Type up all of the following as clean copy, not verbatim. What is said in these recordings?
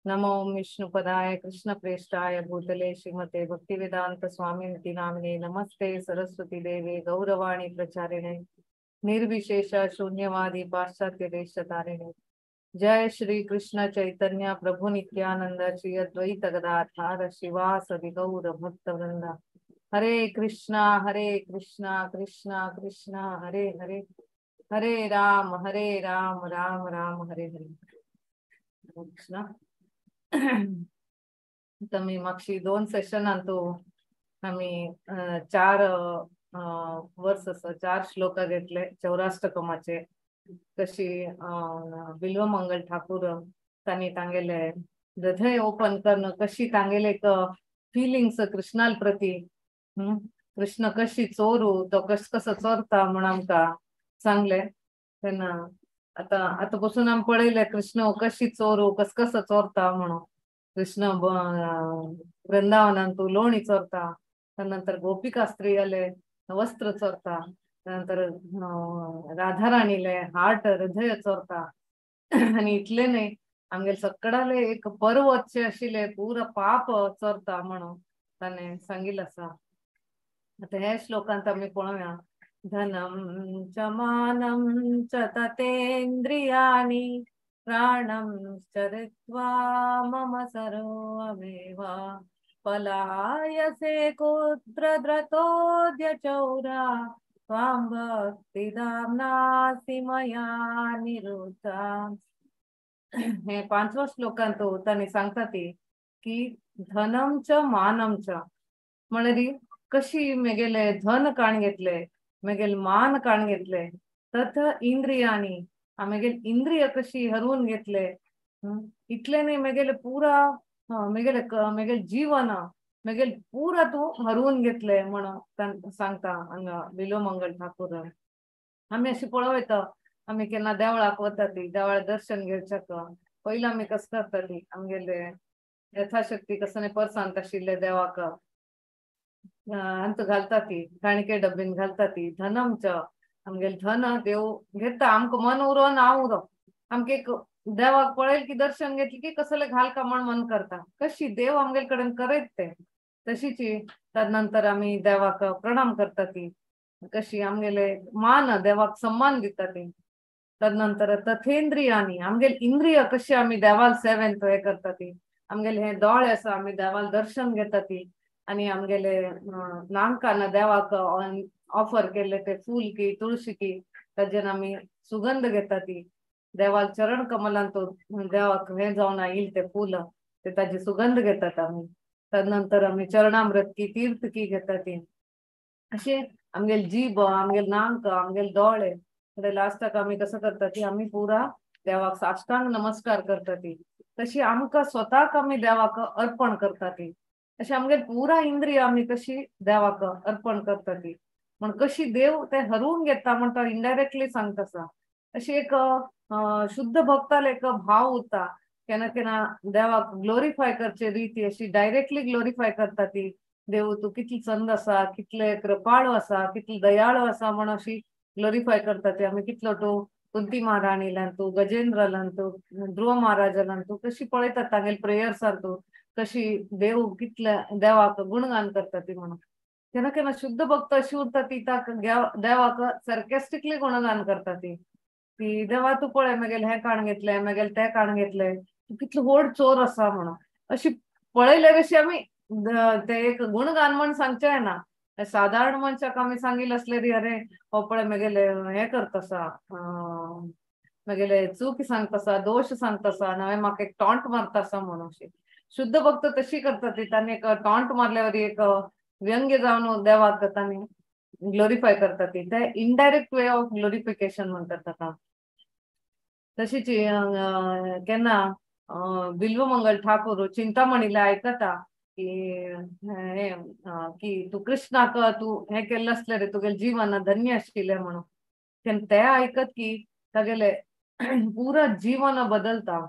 नमो विष्णुपदाय कृष्ण प्रेष्ठाय भूतले श्रीमते भक्तिवेदांत स्वामी नामिने नमस्ते सरस्वती देवे गौरवाणी प्रचारिणे निर्विशेष शून्यवादी पाश्चात्य देशतारिणे। जय श्री कृष्ण चैतन्य प्रभु नित्यानंद श्री अद्वैत गदाधर शिवासदि गौर भक्त वृंद। हरे कृष्णा कृष्णा कृष्णा हरे हरे, हरे राम राम राम हरे हरे। कृष्णा। आमी मागशी दोन सेशनांतू आमी चार वर्स चार श्लोक घेतले चौराष्टकमाचे। कशी बिल्वमंगल ठाकूर तांणी तांगेले हृदय ओपन करून कशी तांगेले एक फिलिंग्स कृष्णाल प्रती, कृष्ण कशी चोरू तो कस कसो चोरता म्हूण आमकां सांगले। तेन्ना आतां आतां पसून आमी पळयलें कृष्ण कशी चोरू कस कसो चोरता म्हणून। कृष्ण वृंदावनांतू लोणी चोरता, त्यानंतर गोपिका स्त्रियाले वस्त्र चोरता, त्यानंतर राधाराणीले हार्ट हृदय चोरता। आनी इतले न्हय आमगेले सकडाले एक पर्वतशे आशिल्ले पुरा पाप चोरता म्हणून ताणें सांगिल्लें आसा। आतां ह्या श्लोकांत आमी पळोवया। धनम च मानम च ततेन्द्रियाणि प्राणं चरित्वा मम सर्वमेव पलायसे कुत्र द्रतोद्य चौरा त्वां भक्तिदाम्नासि मया निरुद्धा। हे पांचव्या श्लोकांत तांणी सांगता ती की धनम च मानम च म्हणल्यार कशी मेगेले धन काण घेतले, मेगेल मान काण घेतले, तथ इंद्रियानी मेगेल इंद्रिय कशी हरवून घेतले, इतले न्हय मेगेले पुरा मेगेले मेगेल जीवन मेगेल पुरा तूं हरवून घेतले म्हणून सांगता हांगा बिल्वमंगल ठाकूर। आमी अशी पळोवं येता, आमी केन्ना देवळाक वता ती देवळा दर्शन घेवच्याक पयलीं आमी कसं करताली आमगेले यथाशक्ती कसं परसांत आशिल्ले देवाक अंत घालता ती काणके डब्बीन घालता ती। धनम च आमगेले धन देव घेता, आमकां मन उरो ना उरो, आमकां एक देवाक पळयल की दर्शन घेतले की कसले घाल का म्हण मन करता, कशी देव आमगेले कडेन करयत ते तशीच। तदनंतर आमी देवाक प्रणाम करता ती, कशी आमगेले मान देवाक सम्मान दिता ती। तदनंतर तथेंद्रियानी आमगेले इंद्रिय कशी आमी देवाल सेवेन हे करता ती, आमगेले हे दोळे आसा आमी देवाल दर्शन घेता ती, आनी आमगेले नामकान देवाक ऑफर केल्ले ते फूल की तुळशी की ताजेर आमी सुगंध घेता ती। देवाल चरण कमलान तो देवाक हे जावन आयिल्ले ते फूल ते ताजी सुगंध घेतात आमी। तदनंतर आमी चरणामृत की तीर्थ की घेता ती। अशें आमगेले जीभ आमगेले नाक आमगेले दोळे लास्टाक आमी कसं करता ती आमी पुरा देवाक साष्टांग नमस्कार करता ती। तशी आमकां स्वताक आमी देवाक अर्पण करता ती। अशें आमगेले पुरा इंद्रिय आमी कशी देवाक अर्पण करता ती म्हण कशी देव ते हरवून घेता म्हण तो इनडायरेक्टली सांगता आसा। अशी एक शुद्ध भक्ताले एक भाव उरता, केन्ना केन्ना देवाक ग्लोरिफाय करचे रिती अशी डायरेक्टली ग्लोरिफाय करता ती। देव तूं कितलो चंद आसा, कितले कृपाळू आसा, कितलो दयाळू आसा म्हण अशी ग्लोरिफाय करता ती। आमी कितलो तूं कुंती महाराणीलान तूं गजेंद्रलान तूं ध्रुव महाराजालान तूं कशी पळयतात तांगेले प्रेयर्सान तूं कशी देव कितले देवाक गुणगान करता ती म्हणून। केन्ना केन्ना शुद्ध भक्त अशी उरता ती देवाक सार्केस्टिकली गुणगान करता ती की देवा तूं पळय मेगेले हें काण घेतलें मेगेले तें काण घेतलें, तूं कितलो व्हड चोर आसा म्हणून अशी पळयल्यार अशी आमी ते एक गुणगान म्हण सांगचें येना। सादारण मनशाक आमी सांगिल्लें आसलें री अरे हो पळय मेगेले हें करता आसा, मेगेले चूक सांगता आसा, दोश सांगता आसा, हांवें म्हाका एक टॉन्ट मारता आसा म्हणून अशी शुद्ध भक्त तशी करता ती। तांणी एक टॉन्ट मारल्यावर एक व्यंग्य जावन देवाक तांणी ग्लोरिफाय करता ती। ते इनडायरेक्ट वे ऑफ ग्लोरिफिकेशन म्हणटात ताका। तशीच केन्ना बिल्वमंगल ठाकूर चिंतामणीला आयकता की हे की तूं कृष्णाक तूं हें केल्लें आसलें रे तुगेलें जीवन धन्य आशिल्लें म्हणून। तेन्ना ते आयकत की तागेलें पुरा जीवन बदलता,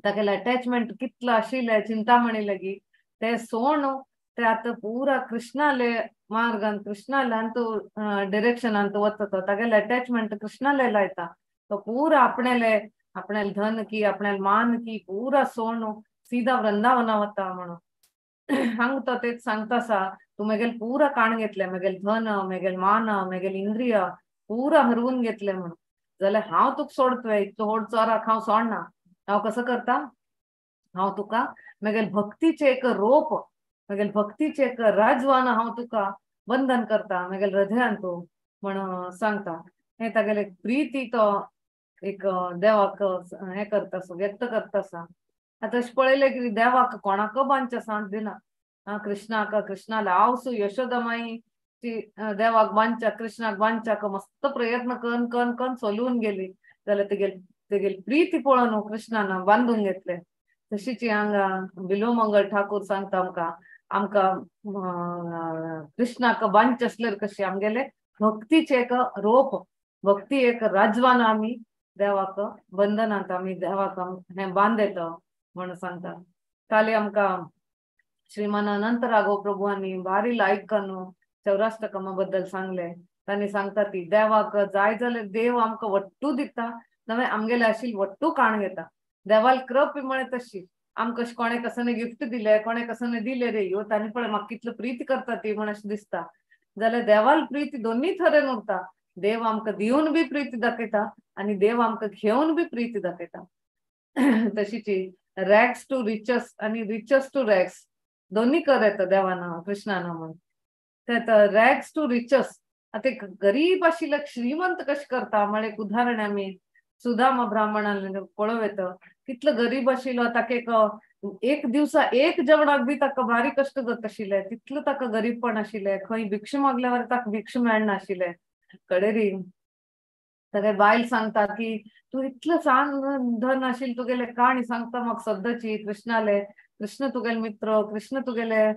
तागेलें अटॅचमेंट कितलें आशिल्लें चिंतामणी लागीं ते सोण ते आतां पुरा कृष्णाले मार्गान कृष्णाल्यान तो डिरेक्शनान तो वता, तागेलें अटॅचमेंट कृष्णाले लायता, तो पुरा आपणेले आपणाले धन की आपणाले मान की पुरा सोडून सीधा वृंदावना वता म्हणून. हांग तो तेच सांगता आसा, तूं मेगेल पुरा काण घेतले, मेगेल धन मेगेल मान मेगेल इंद्रिय पुरा हरवून घेतले म्हणून, जाल्यार हांव तुका सोडतोय, इतलो व्हड चोराक हांव सोडना. हांव कसो करता, हांव तुका मेगेल भक्तीचे एक रोप, मेगेल भक्तीचे एक राजवान हांव तुका बंधन करता मेगेल हृदयान तूं म्हण सांगता. हे तागेले प्रिती तो एक देवाक हे करता सो व्यक्त करता आसा. आतां अशें पळयलें की देवाक कोणाक बांदचें सांत दिना. कृष्णाक, कृष्णाला आवसू यशोदा माई ती देवाक बांदच्या, कृष्णाक बांदच्याक मस्त प्रयत्न करून करून करून सोलून गेली, जाल्यार तेगेल तेगेल प्रिती पळोवन कृष्णान बांदून घेतले. तशीच हांगा बिल्वमंगल ठाकूर सांगता आमकां, आमकां कृष्णाक बांदचें आसल्यार कशें आमगेले भक्तीचें एक रोप, भक्ती एक राजवान आमी देवाक बंधनांत आमी देवाक हें बांदयता म्हण सांगता. काली आमकां श्रीमान अनंत राघव प्रभुआनी भारी लायक न्हू चौराष्टकमा बद्दल सांगले. तांणी सांगता ती देवाक जाय जाल्यार देव आमकां वट्टू दिता, नवे आमगेले आशिल्ले वट्टू काण घेता. देवाल कृप म्हळ्यार तशी आमकां अशें कोणें कसने गिफ्ट दिले, कोणें कसने दिले रे ह्यो तांणी पळय म्हाका कितलो प्रीती करता ती म्हण अशें दिसता. जाल्यार देवाल प्रीती दोनूय तरेन उरता. देव आमकां दिवन बी प्रीती दाखयता आनी देव आमकां घेवन बी प्रीती दाखयता. तशीच रॅग्स टू रिचस आनी रिचस टू रॅग्स दोन्ही कर येता देवान कृष्णान म्हण. ते रॅग्स टू रिचस आतां एक गरीब आशिल्ले श्रीमंत कशें करता म्हळ्यार एक उदाहरण आमी सुदामा ब्राह्मणान पळोवं येता. कितलो गरीब आशिल्लो, ताका एक एक दिवसा एक जेवणाक बी ताका भारी कश्ट जाता आशिल्ले, तितलो ताका गरीबपण आशिल्लें. खंय भिक्षा मागल्यावर ताका भिक्षा मेळनाशिल्लें. कडेरी ताका बायल सांगता की तूं इतलें सान धन आशिल्लें तुगेलें काणी सांगता म्हाका सद्दांची कृष्णाले, कृष्ण तुगेले मित्र, कृष्ण तुगेले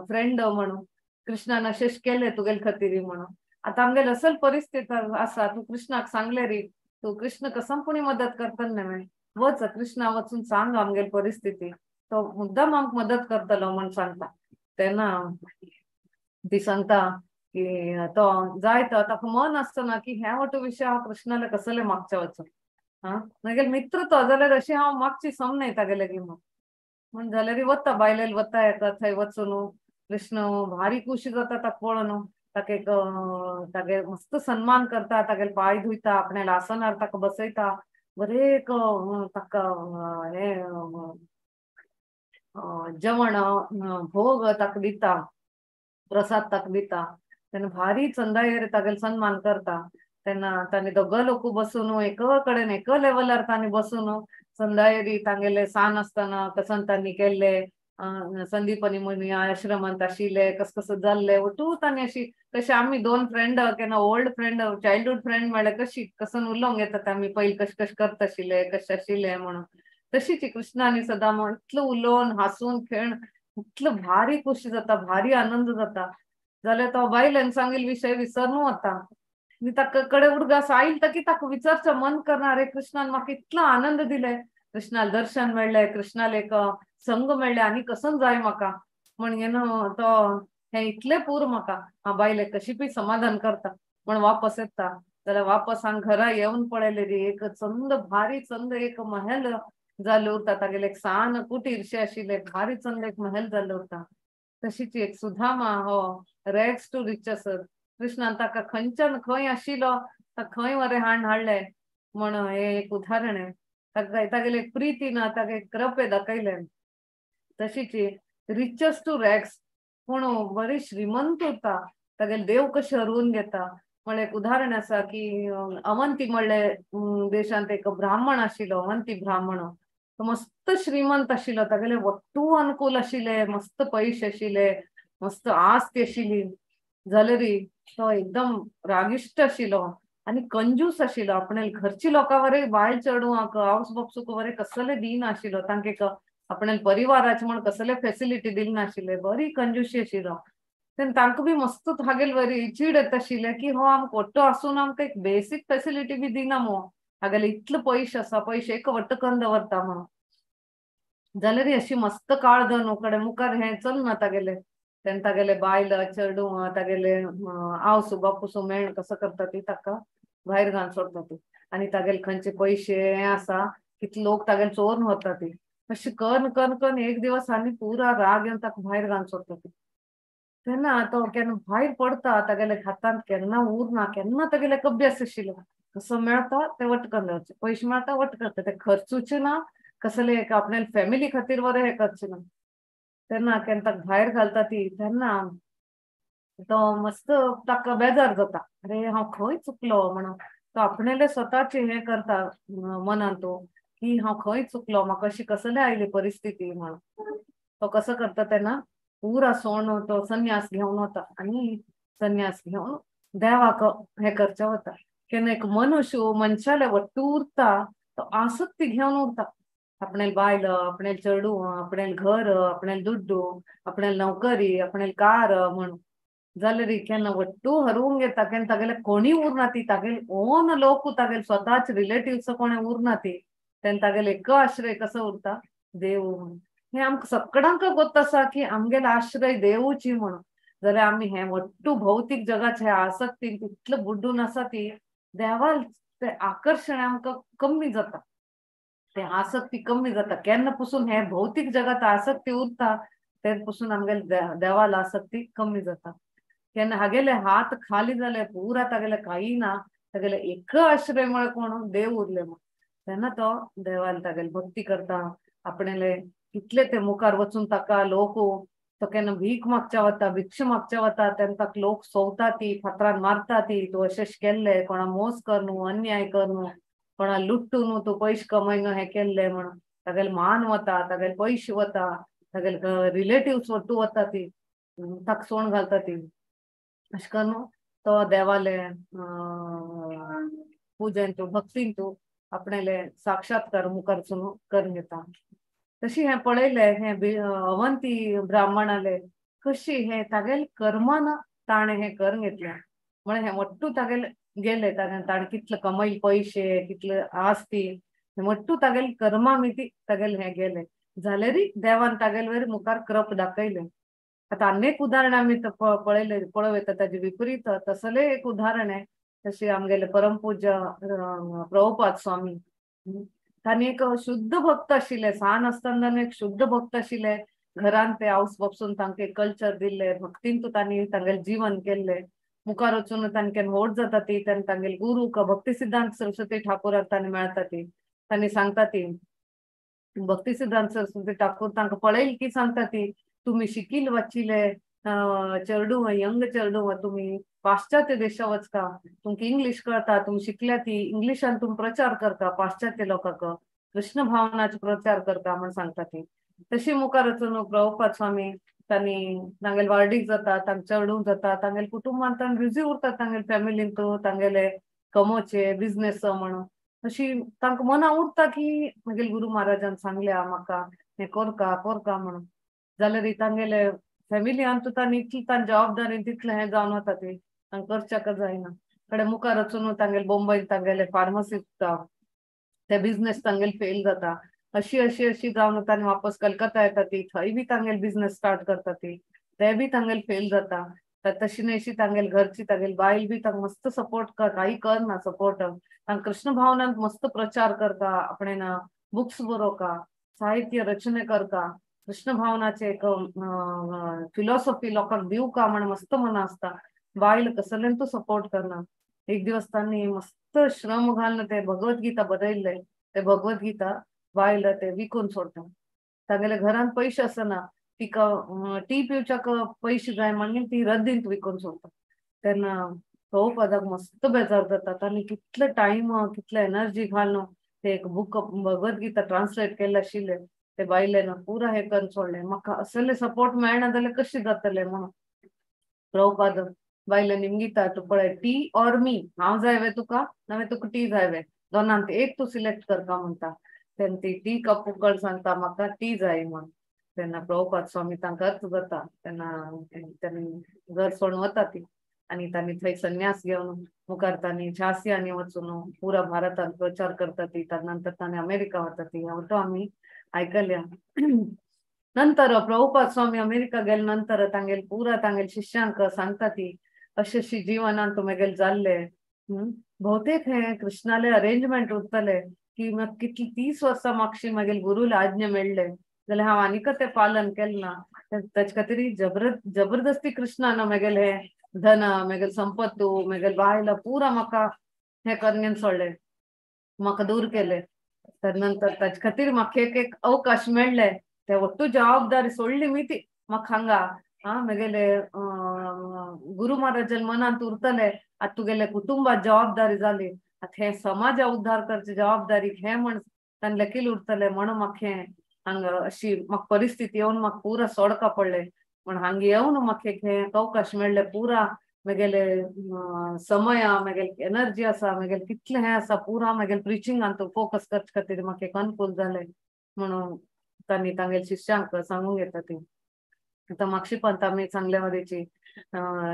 फ्रेंड म्हणून, कृष्णान अशें केलें तुगेले खातीर म्हणून. आतां आमगेले असल परिस्थिती आसा, तूं कृष्णाक सांगलें री, तूं कृष्ण कसम कोणी मदत करतलो न्हय, वच कृष्णा वचून सांग आमगेली परिस्थिती, तो मुद्दाम आमकां मदत करतलो म्हण सांगता. तेन्ना ती सांगता की तो जाय तो ताका मन आसतना की हे वटू विशय हांव कृष्णाले कसले मागचे वचून, हा मागीर मित्र तो जाल्यार अशी हांव मागची सम न्हय तागेले म्हण म्हण जाल्यार वता बायलेल वता येता थंय वचून कृष्ण भारी खुशी जाता ताका पळोवन, ताका एक तागे मस्त सन्मान करता, तागेले पांय धुयता, आपणाल्या आसनार ताका बसयता, बरें एक ताका हे जेवण भोग ताका दिता, प्रसाद ताका दिता. तेन्ना भारी चंदायेर तागेलो सन्मान करता. तेन्ना तांणी दोग लोक बसून एक कडेन एक लेवलार तांणी बसून संदायेरी तांगेले सान आसतना कसन तांणी केल्ले संदीपनी मुनी आश्रमांत आशिल्ले कस कसं जाल्ले वटू तांणी अशी कशे आमी दोन फ्रेंड केन्ना ओल्ड फ्रेंड चायल्डहूड फ्रेंड म्हळ्यार कशी कसन उलोवंक येता आमी पयलीं कशें कशें करता आशिल्ले कशें आशिल्ले म्हणून. तशीच कृष्णा आनी सदामा इतलो उलोवन हांसून खेळ इतलो भारी खोशी जाता, भारी आनंद जाता. जाल्यार तो बायलेन सांगिल्लो विशय विसरून वता आनी ताका कडेन उडगास आयल की ताका विचारचें मन करना, अरे कृष्णान म्हाका इतलो आनंद दिले, कृष्णाक दर्शन मेळ्ळें, कृष्णाक एक संग मेळ्ळें आनी कसन जाय म्हाका म्हणगे न्हू तो हें इतलें पूर म्हाका, हांव बायलेक कशी बी समाधान करता म्हण वापस येता. जाल्यार वापस हांग घरा येवन पळयलें रे एक चंद भारी चंद एक महल जाल्लो उरता, तागेलें एक सान कुटीरशें आशिल्लें भारी चंद एक महल जाल्लो उरता. तशीच एक सुदामा हो रॅग्स टू रिचस, कृष्णान ताका खंयच्यान खंय आशिल्लो ताका खंय वरे हाण हाडलें म्हण हें एक उदाहरण आहे. ताका तागेले प्रिती ना ताका एक कृपे दाखयलें. तशीच रिचस टू रॅग्स पूण बरी श्रीमंत उरता, तागेले देव कशें हरवून घेता म्हळ्यार एक उदाहरण आसा की अवंती म्हणले देशांत एक ब्राह्मण आशिल्लो, अवंती ब्राह्मण, तो मस्त श्रीमंत आशिल्लो, तागेले वट्टू अनुकूल आशिल्ले, मस्त पयशे आशिल्ले, मस्त आस्ती आशिल्ली. जाल्यार तो एकदम रागिश्ट आशिल्लो आनी कंजूस आशिल्लो, आपणाले घरची लोकां वरे बायल चेडवांक आवस बापसूक वरे कसले दिनाशिल्लो, तांकां आपणाले परिवाराचे म्हण कसले फेसिलिटी दिली नाशिल्ले, बरी कंजूशी आशिल्लो. तेन्ना तांकां बी मस्त हागेल बरी चीड येता आशिल्लें की हो आमकां वट्टो आसून आमकां एक बेसीक फेसिलिटी बी दिना मो, हागेले इतले पयशे आसा, पयशे एक वट्ट करून दवरता म्हणून. जाल्यार अशी मस्त काळ न्हू कडेन मुखार हें चलना तागेले. तेन्ना तागेले बायल चेडूं तागेले आवसू बापूसू मेण कसो करता ती ताका भायर घालून सोडटा ती. आनी तागेले खंयचे पयशे आसा कितले लोक तागेले चोरून व्हरता ती. अशें करून करून करून एक दिवस आनी पुरा राग येवन ताका भायर घालून सोडटा ती. तेन्ना तो केन्ना भायर पडता तागेले हातांत केन्ना उरना, केन्ना तागेले अभ्यास आशिल्लो कसो मेळता ते वट करून वचचे, पयशे मेळता वट करता, ते खर्चूचे ना कसले एक आपल्या फॅमिली खातीर बरें हें करचें ना. तेन्ना केन्ना ताका भायर घालता ती तेन्ना तो मस्त ताका बेजार जाता, अरे हांव खंय चुकलो म्हणून. तो आपणेले स्वताचे हें करता मनान तो की हांव खंय चुकलो, म्हाका अशी कसले आयली परिस्थिती म्हणून. तो कसो करता तेन्ना पुरा सोण तो संन्यास घेवन वता आनी संन्यास घेवन देवाक हें करचें वता. केन्ना एक मनुष्य मनशाले वट्टू उरता तो आसक्ती घेवन उरता, आपणेल बायल, आपणेल चेडूं, आपणेल घर, आपणेल दुड्डू, आपणेल नोकरी, आपणेल कार म्हणून. जाल्यार केन्ना वट्टू हरवूंक येता, केन्ना तागेले कोणी उरना ती, तागेले ओन लोक तागेले स्वताच रिलेटिव्स कोणें उरना ती, तेन्ना तागेले एक आश्रय कसो उरता देव म्हणून. हें आमकां सगळ्यांक गोत आसा की आमगेले आश्रय देवूची म्हणून. जाल्यार आमी हें वट्टू भौतीक जगाचे आसक्तीन तितले बुड्डून आसा ती देवाल ते आकर्शण आमकां कमी जाता, ते आसक्ती कमी जाता. केन्ना पसून हे भौतीक जगात आसक्ती उरता तेन्ना पसून आमगेले देवाल आसक्ती कमी जाता. केन्ना हागेले हात खाली जाले पुरा तागेले काही ना, तागेले एक आश्रय म्हळ्यार कोण देव उरले म्हण. तेन्ना तो देवाल तागेले भक्ती करता, आपणेले कितले ते मुखार वचून ताका लोक तो केन्ना भीक मागच्या वता, भिक्षा मागच्या वता तेन्ना ताका लोक सोवता ती, फातरान मारता ती, तूं अशें केल्ले कोणा मोस कर न्हू, अन्याय कर न्हू, कोणा लुट्टू न्हू, तूं पयशे कमय न्हू हें केल्लें म्हणून. तागेले मान वता, तागेले पयशे वता, तागेले रिलेटिव्स वट्टू वता ती, ताका सोण घालता ती. अशें करून तो देवाले पुजेन तूं भक्तीन तूं आपणेले साक्षात्कार मुखार करून घेता. तशी हें पळयलें हें अवंती ब्राह्मणाले कशी हें तागेले कर्मान ताणें हें करून घेतलें म्हळ्यार हें वट्टू तागेले गेले, ताणें ताणें कितले कमयले पयशे, कितले आस्ती, वट्टू तागेले कर्मा मिती तागेले हें गेले. जाल्यारय देवान तागेले वयर मुखार क्रप दाखयलें. आतां अनेक उदाहरणां आमी पळयले पळोवं येता ताजे विपरीत तसलें एक उदाहरण आहे. तशें आमगेले परमपूज्य प्रभुपाद स्वामी तांणी एक शुद्ध भक्त आशिल्ले, सान आसतना एक शुद्ध भक्त आशिल्ले. घरान ते हावस बसून तांकां कल्चर दिल्ले, भक्तीन तांणी तांगेलें जीवन केल्लें. मुखार वचून तांकां व्हड जाता ती तेन्ना तांगेले गुरूक भक्ती सिद्धांत सरस्वती ठाकूराक तांणी मेळटा ती, तांणी सांगता ती भक्ती सिद्धांत सरस्वती ठाकूर तांकां पळयली की सांगता ती तुमी शिकील वाचिले चेडूं, यंग चेडूं, तुमी पाश्चात्य देशा वचका, तुमकां इंग्लीश कळता, तुमी शिकल्या ती इंग्लिशान तुमी प्रचार करता पाश्चात्य लोकांक, कृष्ण भावनाचो प्रचार करता म्हण सांगता ती. तशी मुखार वचून प्रभुपाद स्वामी तांणी तांगेले वार्डीक जाता, तांकां चेडूं जाता, तांगेले कुटुंबान तांकां बिजी उरता, तांगेले फॅमिलीन तांगेले कमोचे बिजनेस म्हणून. अशी तांकां मनां उरता की मागीर गुरू महाराजान सांगल्या म्हाका हें करका करका म्हणून. जाल्यार तांगेले फॅमिली तूं तांणी इतली तांची जबाबदारी तितलें हें जावन वता ती तांकां करच्याक जायना. कडेन मुखार वचून तांगेले बोंबय तांगेले फार्मसी ते बिजनेस तांगेले फेल जाता. अशी अशी अशी जावन तांणी वापस कलकत्ता येता ती, थंय बी तांगेले बिजनेस स्टार्ट करता ती, ते बी तांगेले फेल जाता. तशी न्हय अशी तांगेले घरची तागेली बायल बी तांकां मस्त सपोर्ट कर, काही करना सपोर्ट, तांकां कृष्ण भावनान मस्त प्रचार करता, आपणें बुक्स बरोवका, साहित्य रचना करता, कृष्ण भावनाचे एक फिलॉसॉफी लोकांक दिवका म्हण मस्त मना आसता. बायल कसल्यान तूं सपोर्ट करना. एक दिवस तांणी मस्त श्रम घालून ते भगवद्गीता बरयल्ले, ते भगवद्गीता बायल ते विकून सोडटा. तागेले घरान पयशे आसना, तिका टी पिवच्याक पयशे जाय म्हणून ती रद्दींत विकून सोडटा. तेन्ना प्रभुपादाक मस्त बेजार जाता. तांणी कितले टायम कितले एनर्जी घालून ते एक बूक भगवद्गीता ट्रान्सलेट केल्ले आशिल्ले ते बायलेन पुरा हें करून सोडलें. म्हाका असले सपोर्ट मेळना जाल्यार कशें जातलें म्हणून प्रभुपाद बायले निमगिता, तूं पळय टी ऑर मी, हांव जाय वे तुका नाजाल्यार तुका टी जाय वे, दोनांत एक तूं सिलेक्ट करता म्हणटा. तेन्ना ती टी कप उकळ सांगता म्हाका टी जाय म्हण. तेन्ना प्रभुपाद स्वामी तांकां अर्थ जाता. तेन्ना तेन्ना घर सोडून वता ती आनी तांणी थंय संन्यास घेवन मुखार तांणी झांसी वचून पुरा भारतांत प्रचार करता ती. ताच्या नंतर तांणी अमेरिका वता ती, तो आमी आयकल्या. नंतर प्रभुपाद स्वामी अमेरिका गेले नंतर तांगेले पुरा तांगेले शिष्यांक सांगता ती अशें अशी जिवनान तुमगेले जाल्ले, बहुतेक हे कृष्णाले अरेंजमेंट उरतले की म्हाका कितली 30 वर्सां मागशी मागीर गुरूला आज्ञा मेळ्ळे जाल्यार हांव आनीक तें पालन केलें ना. ताचे खातीर जबरदस्ती कृष्णान मागेले धन मागीर संपत्तू मागीर बायला पुरा म्हाका हें करून सोडलें, म्हाका दूर केलें. तर नंतर ताचे खातीर म्हाका एक एक अवकाश मेळ्ळे, ते ಒಟ್ಟು जबाबदारी सोडली मी ती म्हाका हांगा मागेले गुरु महाराजन मनांत उरतले. आतां तुगेले कुटुंबात जबाबदारी जाली, आतां हे समाजा उद्धार करची जबाबदारी हे म्हण तांणी लेकील उरतले म्हणून म्हाका हें हांगा अशी म्हाका परिस्थिती येवन म्हाका पुरा सोडका पडले. म्हण हांगा येवन म्हाका एक हें अवकाश मेळ्ळे, पुरा मागेले समय मागेले एनर्जी आसा मागेले कितलें हें आसा पुरा मागेले प्रिचिंगान फोकस करचे खातीर म्हाका एक अनुकूल जालें म्हणून तांणी तांगेले शिष्यांक सांगूंक येता ती. आतां मागशी पंत आमी सांगल्या वरीची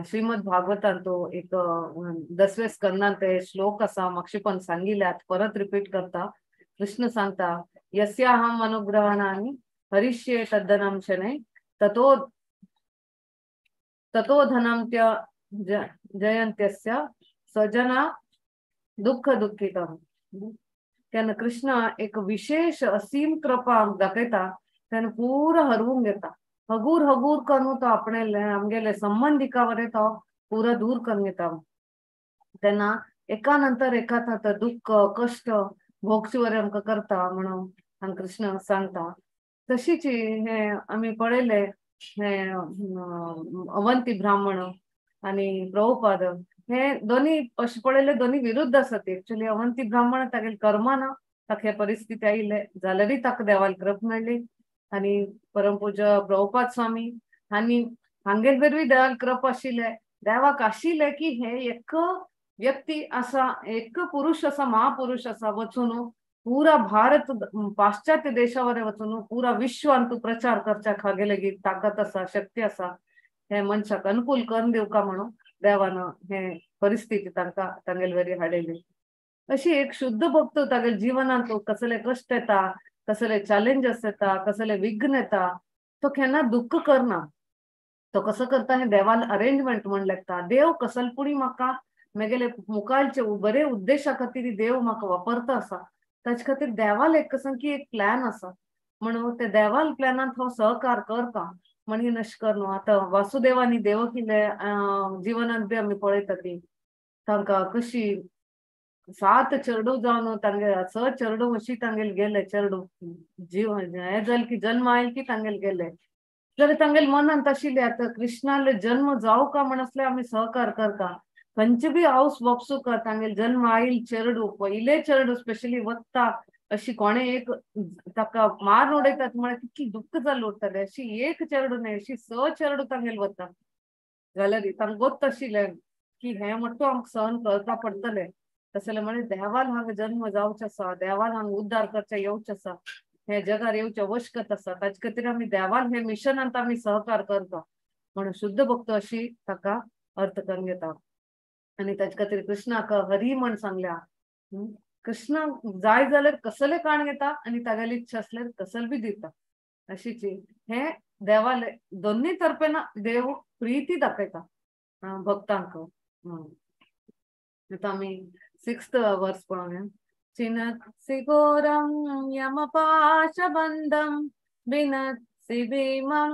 श्रीमद भागवतान तो एक 10व्या स्कंदान ते श्लोक आसा मागशी पंत सांगिल्ले, आतां परत रिपीट करता. कृष्ण सांगता यस्याहम अनुग्रहणानि हरिष्ये तद्धनं शनै ततो ततो धनं त्य जयंत्यस्य सजना दुःख दुःखितम्. तेन्ना कृष्ण एक विशेष असीम कृपा दाखयता, तेन्ना पुरा हरवूंक घेता. हगूर हगूर करून तो आपणे आमगेले संबंधिका वरे तो पुरा दूर करून घेता. तेन्ना एका नंतर एका नंतर दुःख कष्ट भोगचे वरे आमकां करता म्हणून हांगा कृष्ण सांगता. तशीच हे आमी पळयले हे अवंती ब्राह्मण आनी प्रभुपाद हे दोन्ही अशें पळयले दोन्ही विरुद्ध आसात. एक्चुअली अवंती ब्राह्मण तागेले कर्मान ताका हे परिस्थिती आयिल्ले जाल्यारय ताका देवाल कृप मेळ्ळी आनी परमपूज्य प्रभुपाद स्वामी आनी हांगेर वरवीं देवाल कृप आशिल्ले. देवाक आशिल्ले की हे एक व्यक्ती आसा, एक पुरुष आसा, महापुरुष आसा, वचून पुरा भारत पाश्चात्य देशावर वचून पुरा विश्वांत प्रचार करच्याक हागेले ताकद आसा, शक्ती आसा, हे मनशाक अनुकूल करून दिवका म्हणून देवान हे परिस्थिती तांकां तांगेले वरी हाडयली. अशी एक शुद्ध भक्त तागेले जिवनांत कसले कश्ट येता, कसले चॅलेंजस येता, कसले विघ्न येता, तो केन्ना दुःख करना. तो कसो करता हें देवान अरेंजमेंट म्हण लागता. देव कसलपुणी म्हाका मेगेले मुखालचे बरे उद्देशा खातीर देव म्हाका वापरता आसा, ताचे खातीर देवाल एक कसं की एक प्लॅन आसा म्हणून ते देवाल प्लॅनांत हांव सहकार करता म्हणून अशें कर न्हू. आतां वासुदेवानी देवकीले जिवनांत बी आमी पळयता ती तांकां कशी 7 चेडूं जावन तांगे 6 चेडूं अशी तांगेले गेले, चेडूं जीव हें जालें की जन्म आयल की तांगेले गेले. जाल्यार तांगेले मनांत आशिल्लें आतां कृष्णाले जन्म जावं का म्हण आसल्यार आमी सहकार करता. खंयचे बी हावस बोपसुका तांगेले जन्म आयल चेडूं पयले चेडूं स्पेशली वत्ता अशी कोणे एक ताका मार उडयतात म्हळ्यार कितली दुःख जाल्लें उरतालें. अशी एक चेडूं न्हय अशी 6 चेडूं तांगेले वता जाल्यार तांकां गोत्त आशिल्लें की हें म्हणटा आमकां सहन करपा पडटलें. तसलें म्हळ्यार देवान हांगा जन्म जावचो आसा, देवान हांगा उद्धार करचे येवचें आसा, हे जगार येवचें आवश्यकत आसा, ताचे खातीर आमी देवान हे मिशनांत आमी सहकार करता म्हणून शुद्ध भक्त अशी ताका अर्थ करून घेता. आनी ताचे खातीर कृष्णाक हरी म्हण सांगल्या. कृष्ण जाय जाल्यार कसले काण घेता आनी तागेली इच्छा आसल्यार कसल बी दिता. अशीच हे देवाले दोन्ही तर्फेन देव प्रीती दाखयता भक्तांक. आतां आमी 6th वर्स पळोवया. चिनत्सि घोरं यमपाशबन्धं विनत्सि भीमं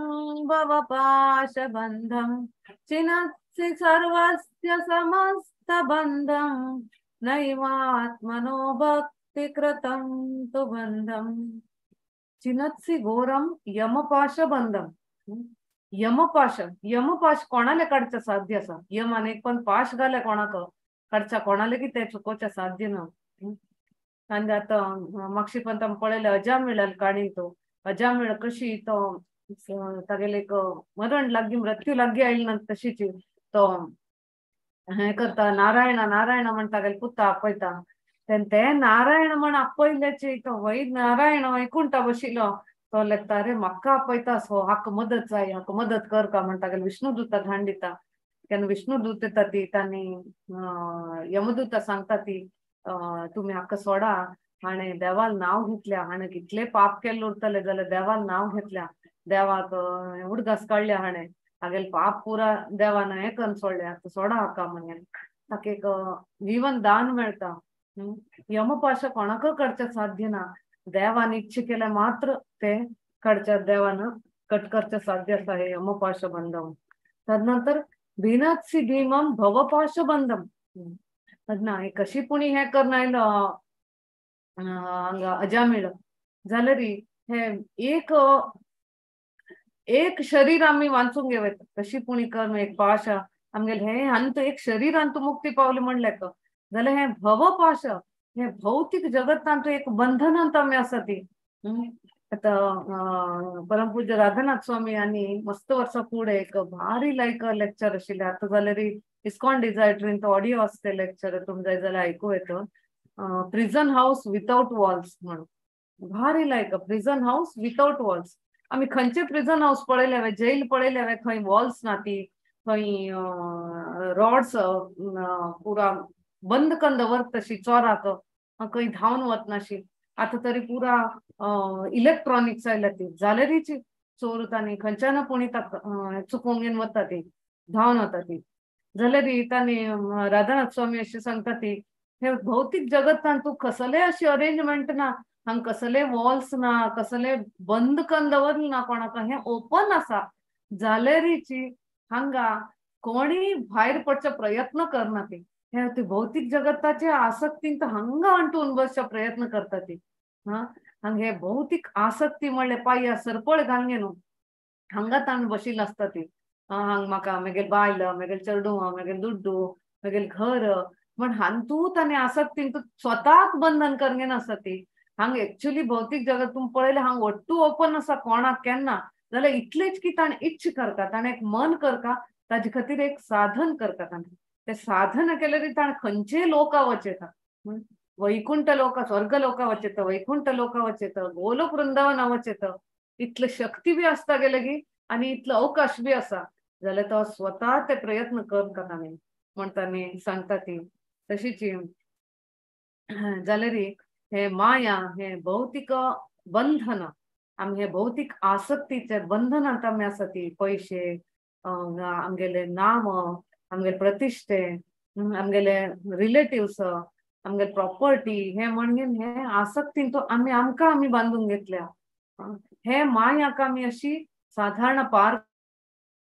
भवपाशबन्धं चिनत्सि सर्वस्य समस्तबन्धं नैवात्मनो भक्तिकृतं तु बन्धं. चिनत्सि घोरं यमपाशबन्धं. यमपाश, यमपाश कोणाले काडचें साध्य आसा? यमान एक पण पाश घाले कोणाक काडच्या कोणाले की ते चुकोवचें साध्य ना. आनी आतां मागशी पण आमी पळयलें अजामेळ काणी, तो अजामेळ कशी तो तागेले एक मरण लागीं मृत्यू लागीं आयली ना तशीच तो हें करता, नारायणा नारायणा म्हण तागेले पुता आपयता. तेन्ना ते नारायण म्हण आपयल्याचे तो वै नारायण वैकुंठा बशिल्लो तो लेखता रे म्हाका आपयता सो हाका मदत जाय, हाका मदत कर का म्हण तागेले विष्णुदूता धाड दिता. तेन्ना विष्णुदूत येता ती तांणी यमदूता सांगता ती तुमी हाका सोडा, हाणें देवाल नांव घेतल्या, हाणें कितले पाप केल्ले उरतले जाल्यार देवाल नांव घेतल्या, देवाक उडगास काडल्या, हाणें हागेले पाप पुरा देवान हें करून सोडल्या, आतां सोडा हाका म्हणून. ताका एक जीवन दान मेळटा. यमपाश कोणाक काडचें साध्य ना, देवान इच्छा केल्यार मात्र ते काडच्या देवान कट करचें साध्य आसा हे यमपाश बंधम. तदनंतर भिनात्सी भीमम भवपाश बंधम. ना हे कशी पुणी हे करून आयलो हांगा अजामीळ जाल्यार हे एक एक शरीर आमी वाचूंक घेवं कशी पुणी कर्म एक पाश आमगेले हे हांत एक शरीरांत मुक्ती पावली म्हणलें जाल्यार हे भवपाश हे भौतीक जगतांत एक बंधनांत आमी आसा ती. आतां परमपूज्य राधानाथ स्वामी आनी मस्त वर्सां फुडें एक भारी लायक लेक्चर आशिल्लें. आतां जाल्यार इस्कॉन डिझायर ट्रीन तो ऑडियो आसता ते लेक्चर, तुमकां जाय जाल्यार आयकूं येता. प्रिझन हाऊस विदाउट वॉल्स म्हणून भारी लायक प्रिझन हाऊस विदाउट वॉल्स. आमी खंयचे प्रिझन हाऊस पळयले हांवें, जेल पळयले हांवें, खंय वॉल्स ना ती, खंय रॉड्स पुरा बंद करून दवरता तशी चोराक, खंय धांवन वतनाशी. आतां तरी पुरा इलेक्ट्रॉनिक्स आयल्या ती, जाल्यारीची चोर तांणी खंयच्यान पुणी ताका चुकोवन घेवन वता ती, धांवन वता ती. जाल्यार तांणी राधानाथ स्वामी अशें सांगता ती हे भौतीक जगतान तूं कसले अशी अरेंजमेंट ना, हांगा कसले वॉल्स ना, कसले बंद करून दवरलें ना कोणाक, हें ओपन आसा. जाल्यारीची हांगा कोणी भायर पडचो प्रयत्न करना ती, हे ती भौतीक जगताचे आसक्तीन तर हांगा अंटून बसचो प्रयत्न करता ती. हा हांगा हे भौतीक आसक्ती म्हणल्यार पांया सरपळ घालून न्हू हांगा ताण बशिल्लें आसता ती. हांगा म्हाका म्हगेले बायल, म्हगेले चेडूं, म्हगेले दुड्डू, म्हगेलें घर म्हण हातूंत ताणें आसक्तीन स्वताक बंधन करून घेवन आसा ती. हांगा एक्चुअली भौतीक जगत तुमी पळयलें हांगा वट्टू ओपन आसा कोणाक केन्ना, जाल्यार इतलेंच की ताणें इच्छा करता, ताणें एक मन करता, ताजे खातीर एक साधन करता. ताणें ते साधन केल्यार ताणें खंयचेय लोका वचेता, वैकुंठ लोका, स्वर्ग लोका वचेता, वैकुंठ लोका वचेता, गोलोक वृंदावना वचेता. इतले शक्ती बी आसता गेले की आनी इतलो अवकाश बी आसा जाल्यार तो स्वता ते प्रयत्न करता ताणें म्हण ताणें सांगता ती. तशीच जाल्यार हे माया हे भौतीक बंधन, आमी हे भौतीक आसक्तीचे बंधनांत आमी आसा ती. पयशे, आमगेले नाम, आमगेले प्रतिश्ठे, आमगेले रिलेटिव्स, आमगेले प्रॉपर्टी, हे म्हणून हे आसक्तीन तो आमी आमकां आमी बांदून घेतल्या. हे मायाक आमी अशी साधारण पार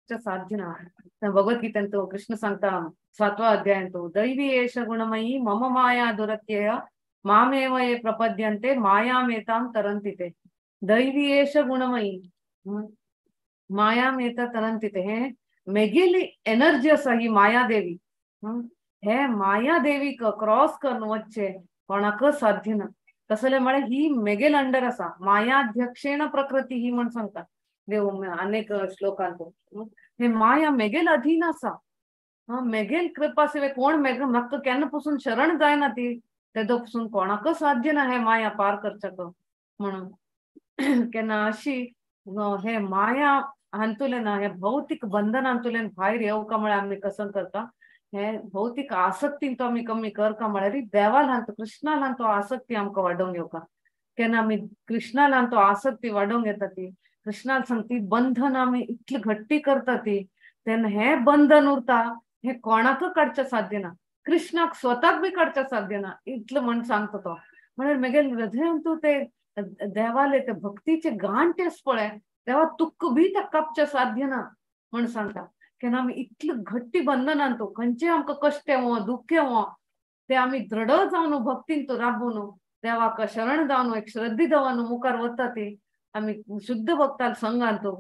साध्य ना. भगवद्गीतेन तो कृष्ण सांगता 7व्या अध्यायान तो दैवी एष गुणमयी मम माया दुरत्यय मामेव ये प्रपद्यन्ते मायामेतां तरन्ति ते. दैवी एष गुणमयी मायामेता तरन्ति ते, हे मेगेली एनर्जी आसा ही मायादेवी. हे मायादेवी क्रॉस करून वचचें कोणाक साध्य ना. तसलें म्हळ्यार ही मेगेल अंडर आसा, मायाध्यक्षेण प्रकृती ही म्हण सांगता देव अनेक श्लोकांत. हे माया मेगेल अधीन आसा, मेगेल कृपा शिवाय कोण मेगेल म्हाका केन्ना पसून शरण जायना ती, तेदो पसून कोणाक साध्य ना हे माया पार करच्याक म्हणून. केन्ना अशी हे माया हातूंतल्यान हे भौतीक बंधनांतल्यान भायर येवका म्हळ्यार आमी कसं करता, हे भौतीक आसक्तीन तो आमी कमी करका म्हळ्यार देवालान कृष्णालान तो आसक्ती आमकां वाडोवंक येवका. केन्ना आमी कृष्णालान तो आसक्ती वाडोवंक येता ती, कृष्णान सांगती बंधन आमी इतली घट्टी करता ती, तेन्ना हे बंधन उरता हे कोणाक काडचें साध्य ना, कृष्णाक स्वताक बी काडचें साध्य ना इतलें म्हण सांगता तो. म्हळ्यार मेगेल हृदयान तूं ते देवाले ते भक्तीचे गांठेस पळय, देवा तुक्क बी त्या कापचें साध्य ना म्हण सांगता. केन्ना आमी इतले घट्टी बंधनान तो खंयचे आमकां कश्ट येवं दुख्ख येवं ते आमी दृढ जावन भक्तीन तो राबून देवाक शरण जावन एक श्रद्धे जावन मुखार वता ती आमी शुद्ध भक्ताल संघान तो,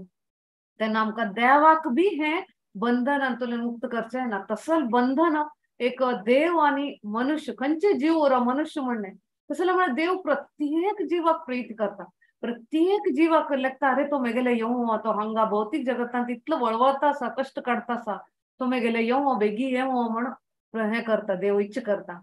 तेन्ना आमकां देवाक बी हें बंधनांतल्यान मुक्त करचें ना. तसल बंधन एक देव आनी मनुष्य खंयचे जीव उरो मनुष्य म्हणलें तसलें म्हळ्यार देव प्रत्येक जिवाक प्रीत करता, प्रत्येक जिवाक लेखता अरे तो मेगेले येवं, तो हांगा भौतीक जगतांत इतलो वळवळता आसा, कश्ट काडता आसा, तो मेगेले येवं बेगी येवं म्हण हें करता, देव इच्छा करता.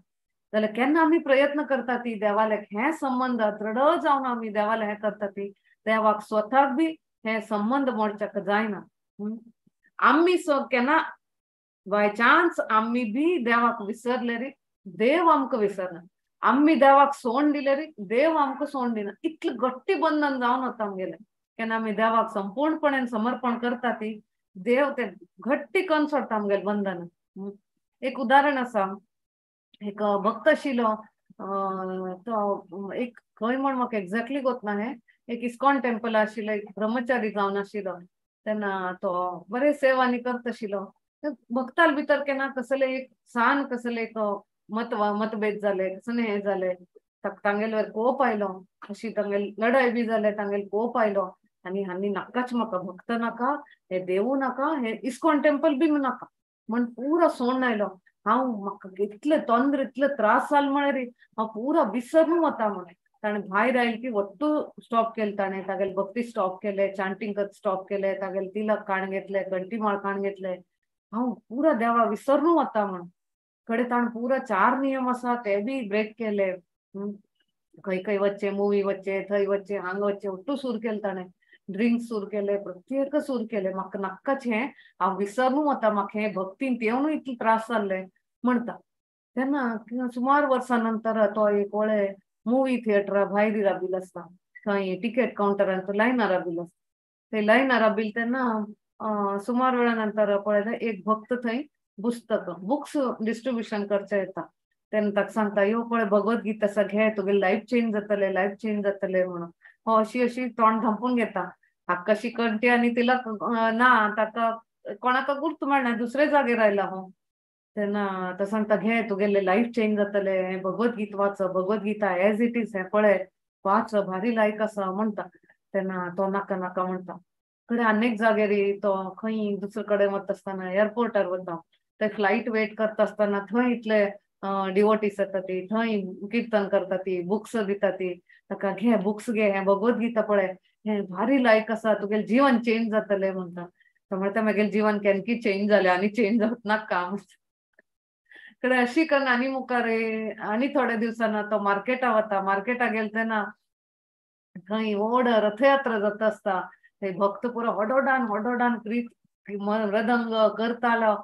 जाल्यार केन्ना आमी प्रयत्न करता ती देवाले हें संबंद दृढ जावन आमी देवाले हें करता ती, देवाक स्वताक बी हे संबंद मोडच्याक जायना. आमी केन्ना बाय चान्स आमी बी देवाक विसरले रे देव आमकां विसरना, आमी देवाक सोंड दिले रे देव आमकां सोंड दिना. इतलें घट्टी बंधन जावन वता आमगेलें. केन्ना आमी देवाक संपूर्णपणान समर्पण करता ती देव ते घट्टी करून सोडटा आमगेलें बंधन. एक उदाहरण आसा, एक भक्त आशिल्लो तो एक खंय म्हण म्हाका एक्झॅक्टली गोत ना, हें एक इस्कॉन टेम्पल आशिल्लो, एक ब्रह्मचारी जावन आशिल्लो. तेन्ना तो बरे सेवा आनी करता आशिल्लो. भक्ताल भितर केन्ना कसले एक सान कसले एक मतभेद जाले, कसले हें जाले, तांगेल्यार कोप आयलो, अशी तांगेल लढाय बी जाले, तांगेल कोप आयलो आनी हांणी नाकाच म्हाका भक्त नाका, हे देवू नाका, हे इस्कॉन टेम्पल बी नाका म्हण पुरा सोडून आयलो. हांव म्हाका इतले तोंद्र इतले त्रास जाल म्हळ्यार हांव पुरा विसरून वता म्हणे. ताणें भायर आयल की वट्टू स्टॉप केले, ताणें तागेले भक्ती स्टॉप केले, चांटींग स्टॉप केले, तागेले तिलक काण घेतले, घंटी माळ काण घेतले. हांव पुरा देवा विसरून वता म्हण कडे ताणें पुरा 4 नियम आसा ते बी ब्रेक केले. खंय खंय वच्चे, मुवी वच्चे, थंय वच्चे, हांगा वच्चे, वट्टू सूर केले ताणें, ड्रिंक सूर केले, प्रत्येक सूर केले. म्हाका नाकाच हें हांव विसरून वता, म्हाका हें भक्तीन येवन इतले त्रास जाल्ले म्हणटा. तेन्ना सुमार वर्सां नंतर तो एक वळे मुवी थिएटरा भायर राबिल आसता, थंय टिकेट कावंटरान तो लायनार राबिल आसता. थंय लायनार राबिल तेन्ना सुमार वेळा नंतर पळयता एक भक्त थंय पुस्तक बुक्स डिस्ट्रिब्युशन करचे येता. तेन्ना ताका सांगता, यो पळय भगवत गीता आसा, घे, तुगे लायफ चेंज जातले, लायफ चेंज जातले म्हणून. हो अशी अशी तोंड धांपून घेता. हाका अशी कंटी आनी तिला ना ताका कोणाक गुर्त मेळना, दुसरे जागेर आयला हो. तेन्ना तो सांगता, घे, तुगेले लायफ चेंज जातले, हें भगवत गीत वाच, Bhagavad Gita as it is हें पळय वाच, भारी लायक आसा म्हणटा. तेन्ना तो नाका नाका म्हणटा. कडे अनेक जागेर तो खंय दुसरे कडेन वता आसतना एअरपोर्टार वता, ते फ्लायट वेट करता आसतना थंय इतले डिवोटीस येता, ती थंय किर्तन करता, ती बुक्स दिता, ती ताका घे बुक्स घे, हें भगवत गीता पळय, हें भारी लायक आसा, तुगेलें जीवन चेंज जातलें म्हणटा. तो म्हणटा म्हगेलें जीवन केन्ना चेंज जालें आनी चेंज जावप नाका. कडे अशी करून आनी मुखार आनी थोड्या दिवसांना तो मार्केटा वता. मार्केटा गेले तेन्ना थंय व्हड रथयात्रा जाता आसता, थंय भक्त पुरो होडोडान होडोडान प्रीत मृदंग करतालो.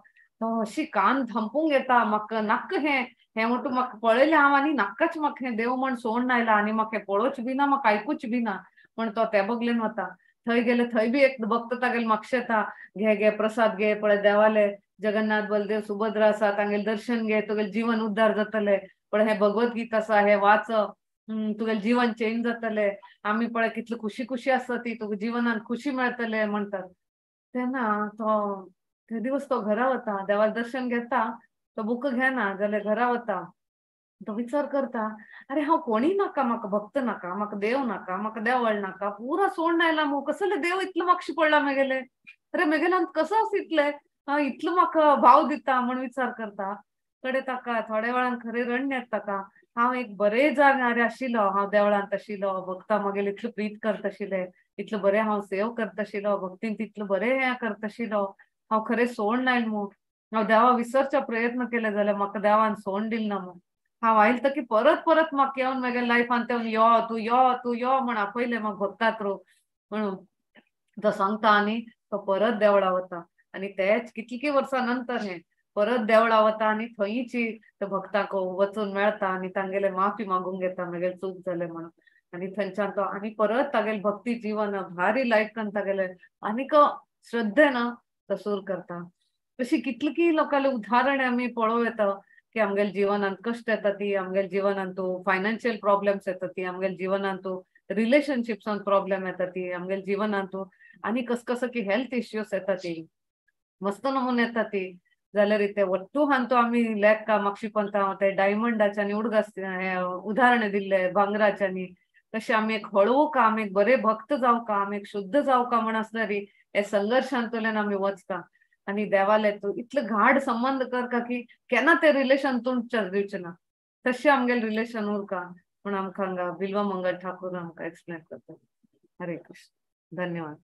तो अशी कान थांपूंक येता, म्हाका नाका हें हें म्हणटू म्हाका पळयलें हांव आनी नाकाच म्हाका हें देव म्हण सोडून आयला आनी म्हाका हें पळोवच बी ना, म्हाका आयकूच बी ना म्हण तो ते बगलेन वता. थंय गेले थंय बी एक भक्त तागेले मागशे येता, घे घे प्रसाद घे, पळय देवाले जगन्नाथ बलदेव सुभद्रा आसा, तांगेले दर्शन घे, तुगेलें जीवन उद्धार जातले, पळय हें भगवत गीता आसा, हें वाच, तुगेलें जीवन चेंज जातले, आमी पळय कितले खुशी खुशी आसता ती, तुका जिवनान खुशी मेळटले म्हणटात. तेन्ना तो ते दिवस तो घरा वता, देवाक दर्शन घेता, तो बुक घेना जाल्यार घरा वता. तो विचार करता, अरे हांव कोणी नाका, म्हाका भक्त नाका, म्हाका देव नाका, म्हाका देवळ नाका, पुरा सोडून आयला मू, कसले देव इतलो मागशी पडला मेगेले, अरे मेगेल्यान कसो आसा इतले, इतलो म्हाका भाव दिता म्हण विचार करता. कडे ताका थोड्या वेळान खरें रडणे येता ताका, हांव एक बरे जाग्यार आशिल्लो, हांव देवळांत आशिल्लो, भक्ता म्हगेले इतलो प्रीत करता आशिल्ले, इतलो बरें हांव सेव करता आशिल्लो, भक्तीन तितलो बरें हें करता आशिल्लो, हांव खरें सोडून आयल मू, हांव देवा विसरचो प्रयत्न केले जाल्यार म्हाका देवान सोडून दिल ना मू, हांव आयल तकी परत परत म्हाका येवन म्हगे लायफान ते यो तूं यो तूं यो म्हण आपयलें म्हाका भक्तात रो म्हणून तो सांगता. आनी तो परत देवळा वता आनी तेच कितलीं वर्सां नंतर हें परत देवळा वता आनी थंयची ते भक्ताक वचून मेळटा आनी तांगेले माफी मागूंक घेता, म्हगेले चूक जालें म्हणून. आनी थंयच्यान तो आनी परत तागेले भक्ती जीवन भारी लायक करून तागेले आनीक श्रद्धेन तो सूर करता. अशी कितली लोकांले उदाहरण आमी पळोवं येता की आमगेले जिवनांत कश्ट येता ती, आमगेले जिवनांत फायनान्शियल प्रॉब्लेम्स येता ती, आमगेले जिवनांत रिलेशनशिप्सान प्रॉब्लेम येता ती, आमगेले जिवनांत आनी कस कसो की हेल्थ इश्यूज येता ती, मस्त नमुने येता ती. जाल्यार ते वट्टू हांतो आमी लेखा मागशी पंता ते डायमंडाच्यानी उडगास उदाहरण दिल्ले भांगराच्यानी, तशें आमी एक हळवू का, आमी एक बरे भक्त जावका, आमी एक शुद्ध जावका म्हण आसल्यार हे संघर्शांतल्यान आमी वचता आनी देवाले तूं इतले घाड संबंद करका की केन्ना ते रिलेशन तुमच्या दिवचें ना, तशें आमगेलें रिलेशन उरका म्हण आमकां हांगा बिल्वा मंगल ठाकूर आमकां एक्सप्लेन करता. हरे कृष्ण, धन्यवाद.